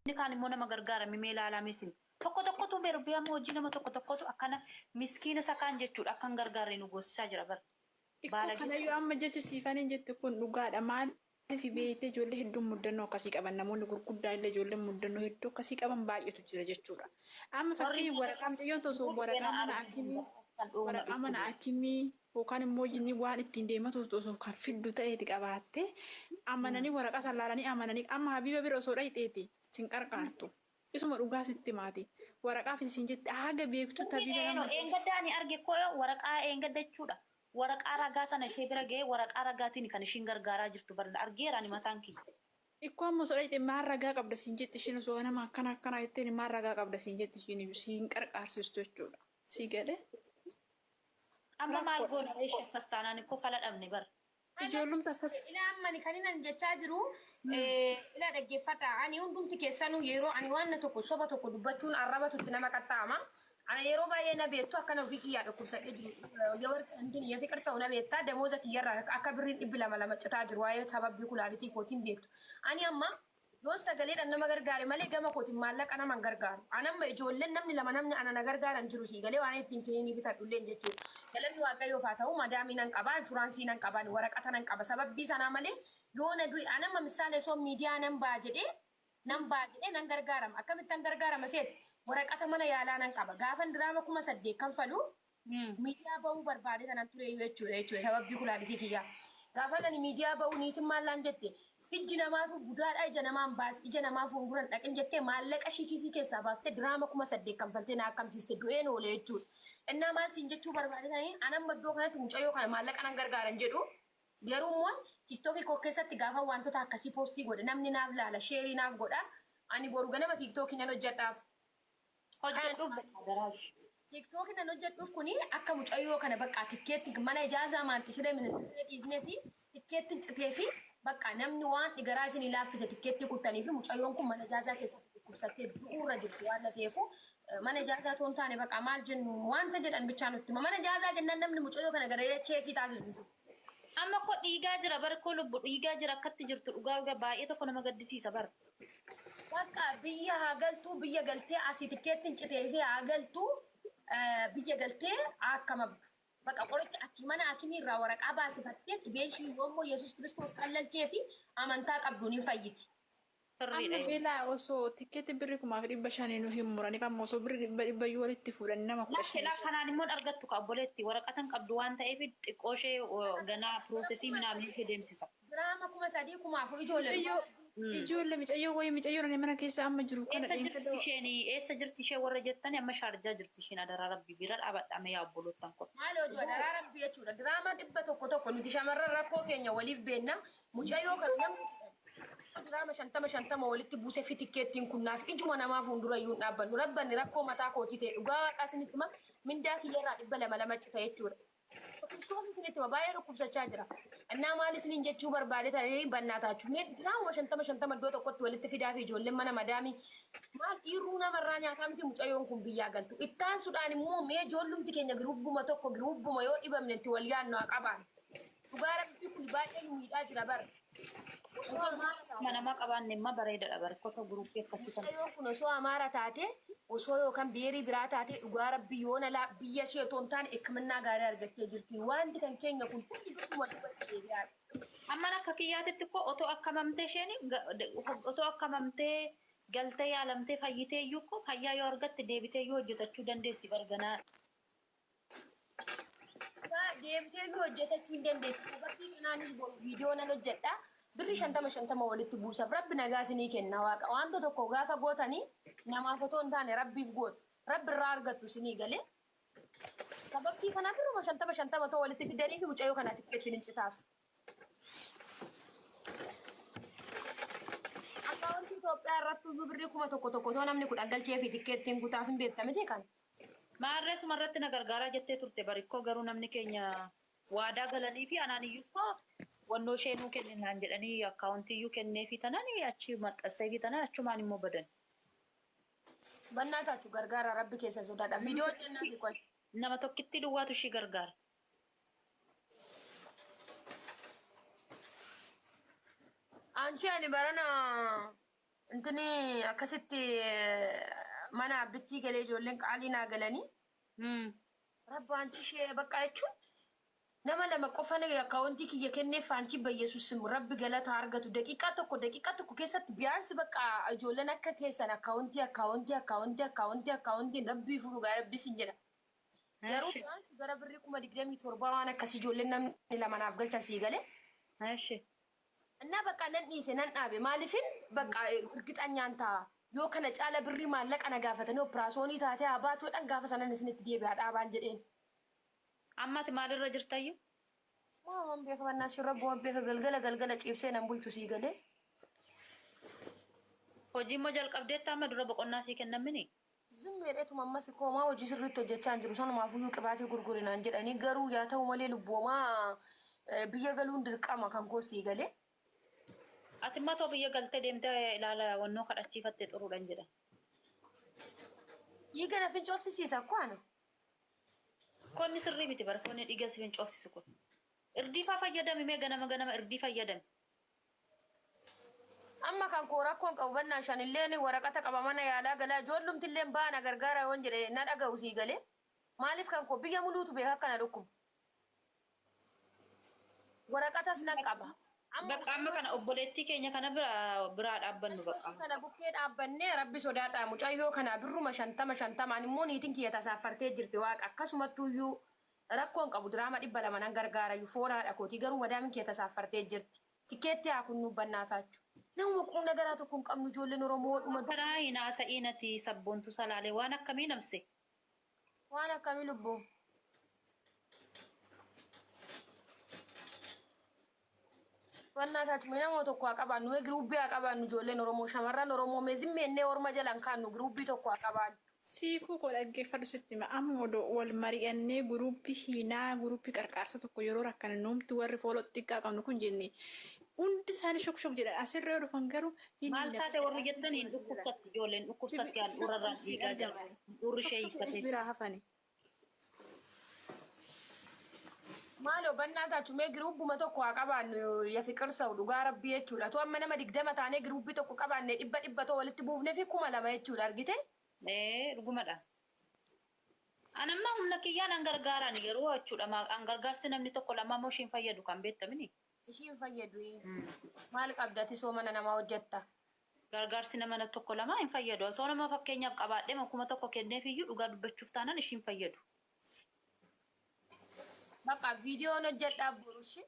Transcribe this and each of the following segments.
Inni kaan immoo nama gargaara mimee ilaalaa mee isin. Tokko tokkotu berbee amma hojii nama tokko tokkotu akkana miskiina isa kaan jechuudha akka hin gargaarre nu goosisaa jira bar. Ikkoo Baalagee kanayyuu amma jechi siifaniin jette kun dhugaadha maaliif beeytee ijoollee hedduun muddannoo akkasii qaban namoonni gurguddaa illee ijoolleen muddannoo hedduu akkasii qaban baay'eetu jira jechuudha. Amma Warri fakkeenya waraqaa mucayyoon tun osoo waraqaa mana akimii waraqaa mana akimii yookaan immoo jinni waan ittiin deematu osoo kan fiddu ta'eeti qabaatte amananii waraqaa san laalanii amananii amma Habiiba bira osoo dhayxeeti sin qarqaartu. Isuma dhugaa sitti himaati. Waraqaa fidi siin jetti haga beektutti Sirriidha Habiiba eenoo nama eengadda ani arge koo waraqaa eengadda jechuudha. Waraqaa ragaa sana ishee bira ga'ee waraqaa ragaatiin kan ishiin gargaaraa jirtu bar argeera ani mataan kiyya. Ikkoo amma osoo dhayxe maal ragaa qabda siin jetti ishiin osoo nama akkana akkana jetteen maal ragaa qabda siin jetti ishiin iyyuu siin qarqaarsistu jechuudha. Sii galee? Amma maal Rakkoodha. goona ree ishee akkas taanaan ikkoo fala dhabne bar. Ijoollumti akkas. Ilaa amma ani kanin ani jechaa jiru ilaa dhaggeeffadha. Ani hundumti keessanuu yeroo ani waan tokko soba tokko dubbachuun arrabatu itti nama qaxxaama. Ana yeroo baay'ee na beektu akkana ofii kiyyaa dhukkubsadhee jiru. Yewarq intin yefiqir sa'u na beektaa damooza kiyyarraa akka birriin 200 lama citaa jiru waa'ee sababbii kulaalitii kootiin beektu. Ani amma Yoon sagaleedhan nama gargaare malee gama kootiin maallaqa nama hin gargaaru. An amma ijoolleen namni lama namni ana na gargaaran jiru sii galee waan ittiin kiniinii bitadhulleen jechuudha. Galanni Waaqayyoof haa ta'u madaamii nan qaba, inshuraansii nan qaba, ani waraqata nan qaba. Sababbii sanaa malee yoo na du'e an amma missaale osoo miidiyaa nan ba'a jedhee nan ba'a jedhee nan gargaarama. Akkamittan gargaarama seete? Waraqata mana yaalaa nan qaba. Gaafan diraama 8000 kanfalu Miidiyaa ba'uu barbaadee tanan tureeyyuu jechuudha jechuudha sababbii kulaalitii kiyyaa. Gaafan ani miidiyaa ba'u niitin maal naan jette ijji namaatu budaadha ija namaan baasi ija namaa fuundura hin dhaqin jettee maallaqa ishii kiisii keessaa baaftee diraama 8000 kanfaltee na akkamsiiste du'een oole jechuudha. Innaa maal siin jechuu barbaade tanii an amma iddoo kanatti mucayyoo kana maallaqa nan gargaaran jedhu garuu immoo tiiktookii koo keessatti gaafa wantoota akkasii poostii godhe namni naaf laala sheerii naaf godha ani boru ganama tiiktookii nan hojjedhaaf. Hojjedhuuf bakka garaash. Tiktokin an hojjedhuuf kuni akka mucayyoo kana baqqaa tikkeetti mana ijaazaa maanxishiree minanxisiree dhiisneeti tikkeettin citeefi baqqaa namni waan garaa isinii laaffise tikkeettii kuttaniifi mucayyoon kun mana ijaazaa keessatti dhukkubsattee du'uurra jirti waan na ta'eefu mana ijaazaa otoo hin taane baqqaa maal jennu wanta jedhan bichaa nutti hima mana ijaazaa jennaan namni mucayyoo kana gara cheekii taasisu hin jiru. Amma koo dhiigaa jira bar koo lubbu dhiigaa jira akkatti jirtu dhugaa dhugaa baay'ee tokko nama gaddisiisa bar. Bakka biyya haa galtuu biyya galtee asii tikkeettiin citeefii haa galtuu biyya galtee akka mabdu. Bakka qoricha achii mana hakimii irraa waraqaa baasifattee dhibee ishii yoommoo Yesuus Kiristoos qallalchee fi amantaa qabduun hin fayyiti. Sirriidha Amma yoo. beelaa osoo tikkeetti birri 1500 nuuf hin muraniif amma osoo birri dhibba dhibba iyyuu walitti fuudhan nama kudha Lakki shanii. laa kanaan immoo hin argattu ka obboleetti waraqata hin qabdu waan ta'eef xiqqoo ishee ganaa piroosesii minaamni ishee deemsisa. Diraama 3000 4000 ijoolle Micayyoo dhugaa. ijoolle micayyoo wayii micayyoon ani mana keessa amma jiru kana Eessa jirti dheengadda isheen eessa jirti isheen warra jettani amma shaarjaa jirti isheen adaraa rabbii bira dhaabadha mee yaa obboloottan koo. Maali hojii adaraa rabbii jechuudha. Diraamaa 100 tokko nuti shamarran rakkoo keenya waliif beenna. Mucayyoo kana namni jedhan diraama 50 50 walitti buuse fi tikkeettiin kunnaaf ijuma namaa fuuldura iyyuu hin dhaabbannu. Rabbanni rakkoo mataa kootii ta'e dhugaa waaqaa isinitti hima mindaa kiyyarraa 200 lama cita jechuudha. Kiristoos isinitti hima baay'ee dhukkubsachaa jira. Innaa maal isiniin jechuu barbaade ta'anii bannaa taachuu. Mee diraamuma 50 50 iddoo tokkotti walitti fidaa fi ijoolleen mana madaamii maal dhiirruu namarraa nyaataa miti mucayyoon kun biyyaa galtu. Ittaansuudhaan immoo mee ijoollumti keenya giruubbuma tokko giruubbuma yoo dhibamne itti wal yaannu haa qabaannu. Dhugaa rabbii kun baay'ee nu miidhaa jira bar. Osoo amaara taate. Nama namaa qabaanne imma bareedadha bar kota guruppii akkasii kana. Mucayyoon kun osoo amaara taate osoo yookaan biyeerii biraa taate dhugaa rabbii yoona laa biyya ishee otoo hin taane hikiminnaa gaarii argattee jirti. Wanti kan keenya kun hundi duubuma duubatti deebi'aadha. Amman akka kiyyaatitti koo otoo akkamamtee isheen otoo akkamamtee galtee yaalamtee fayyitee iyyuu koo fayyaa yoo argatte deebitee iyyuu hojjetachuu dandeessi bar ganaa. Dhugaa deebitee iyyuu hojjetachuu hin dandeessu. Sababii kanaanis boru viidiyoo nan hojjedha. Birri 50 50 walitti buusaaf rabbi nagaa isinii kenna waaqa. Wanta tokko gaafa gootanii namaaf otoo hin taane rabbiif gootu. Rabbi irraa argattu isinii galee. Sababii kanaaf birruma 50 50 otoo walitti fidanii fi mucayyoo kanaa tikkeettiin hin citaaf. Akkaawuntii Itoophiyaa irratti iyyuu birrii 1000 tokko otoo namni 10 galchee fi tikkeettiin kutaaf hin beekta miti kan. Maarree suma irratti na gargaaraa jettee turte barikkoo garuu namni keenya waadaa galaniifi anaan iyyuu koo wannoo ishee nuu kenni naan jedhanii akkaawuntii iyyuu kenneefii tanan achi maxxanseefii tanan achumaan immoo badan. Bannaa taachu gargaara rabbi keessa sodaadha. Viidiyoo hojjennaa fi qoy. Nama tokkittii duwwaatu ishii gargaara. Anchi ani barana Intini akkasitti mana abbittii galee ijoolleen qaalii naa galanii. Rabba anchi ishee bakka jechuun nama lama qofa akkaawuntii kiyya kenneef anchi bayyesuus rabbi galata argatu daqiiqaa tokko daqiiqaa tokko keessatti biyaansi bakka ijoolleen akka keessan akkaawuntii akkaawuntii akkaawuntii akkaawuntii akkaawuntiin rabbii fuudhu rabbi sin jedha. Garuu biyaansi gara birrii 27,000 waan akkasii ijoolleen namni lama naaf galcha sii galee. Eshi. እና በቃ nan dhiise nan dhaabe maaliifin በቃ እርግጠኛን ta'a yoo kana caala birrii maallaqa na gaafatanii operaasyoonii taatee haa baatuudhaan gaafa sanan isinitti deebi'a dhaabaan jedheen. Ammati maalirra jirtayyuu? Waan beeka bannaa rabbi waan beeka galgala galgala ciibsee nan bulchu sii galee. Hojii immoo jalqabdeetta amma dura boqonnaa sii kennamini? Zimmeedheetuma ammas koomaa hojii sirriitti hojjechaa hin jiru sanumaafuyyuu qibaatii gurgurinaan jedhanii garuu yaa ta'u malee lubboomaa biyya galuun dirqama kan koo sii galee. Ati immoo too biyya galtee deemtee ilaala wannoo kadhachiifattee xuruudhaan jedha. Dhiiga na fincoofsisiisa akkoo ana. Konni sirrii miti bara konni dhiiga si fincoofsisu kun. Irdii faa fayyadami mee ganama ganama irdii fayyadami. Amma kan koo rakkoon qabu bannaan shanilleen waraqata qaba mana yaalaa galaa ijoollumtillee baana gargaara yoon jedhe na dhaga'u sii galee. Maaliif kan koo biyya muluutu beeka akkana dhukkubu. Waraqatas nan qaba. Bakka amma kana obboleettii keenya kana biraa dhaabbannu bakka. Kana bukkee dhaabbannee rabbi sodaadha mucayyoo kana birruma shantama shantamaan immoo niitiin kiyya tasaaffartee jirti waaqa akkasumattuyyuu rakkoon qabu diraama 200 nan gargaarayyuu foon haadha kootii garuu madaamin kiyya tasaaffartee jirti. Tikkeetti haa kunnuu bannaa taachu. Nama qubna garaa tokko hin qabnu ijoolleen Oromoo dhuma. Kanaa hin haasa'iin ati sabboontu salaalee waan akkamii namse? Waan akkamii lubbuu? Wannaa taachu nama tokko haa qabaannu mee giruubii haa qabaannu ijoolleen Oromoo shamarran Oromoo mee zimmeennee orma jalan kaannu giruubii tokko haa qabaannu. Siifuu koo dhaggeeffadhu sitti hima. Amma odoo wal mari'annee guruppii hiinaa guruppii qarqaarsa tokko yeroo rakkane nuumti warri fooloo xiqqaa qabnu kun jenne hundi isaanii shok shok jedhan asirra yoo dhufan garuu hin Maal taate warri jettan hin dhukkubsatti ijoolleen dhukkubsatti handhuurarraan dhiigaa jira. Handhuurri ishee hiikkatee. Biraa hafani. Maaloo bannaa taachu mee giruubbuma tokko haa qabaannu ya fiqir sa'u dhugaa rabbii jechuudha. Tu amma nama 20 taanee giruubbii tokko qabaanne dhibba dhibba too walitti buufnee fi 2,000 jechuudha argite. Ee dhugumadha. Anamma humna kiyyaan an gargaaran yeroo jechuudha. An gargaarsi namni tokko lama immoo ishiin fayyadu kan beektamini. Ishiin fayyadu maal qabda ati soo mana namaa hojjetta. Gargaarsi nama tokko lama hin fayyadu. Osoo nama fakkeenyaaf qabaadhee 1,000 kenneef iyyuu dhugaa dubbachuuf taanaan ishiin fayyadu. Bakka viidiyoon hojjedhaa borushi.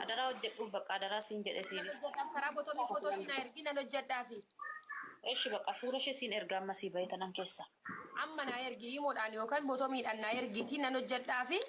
Adaraa hojjedhuuf bakka adaraa siin jedhe siinis. Hojjedhaaf karaa botomii footoo ishii naa ergi nan hojjedhaafi. Eshi bakka suura ishee siin ergaa ammasii bahe tanan keessa. Amma naa ergi himuudhaan yookaan botomiidhaan naa ergiitii nan hojjedhaafi.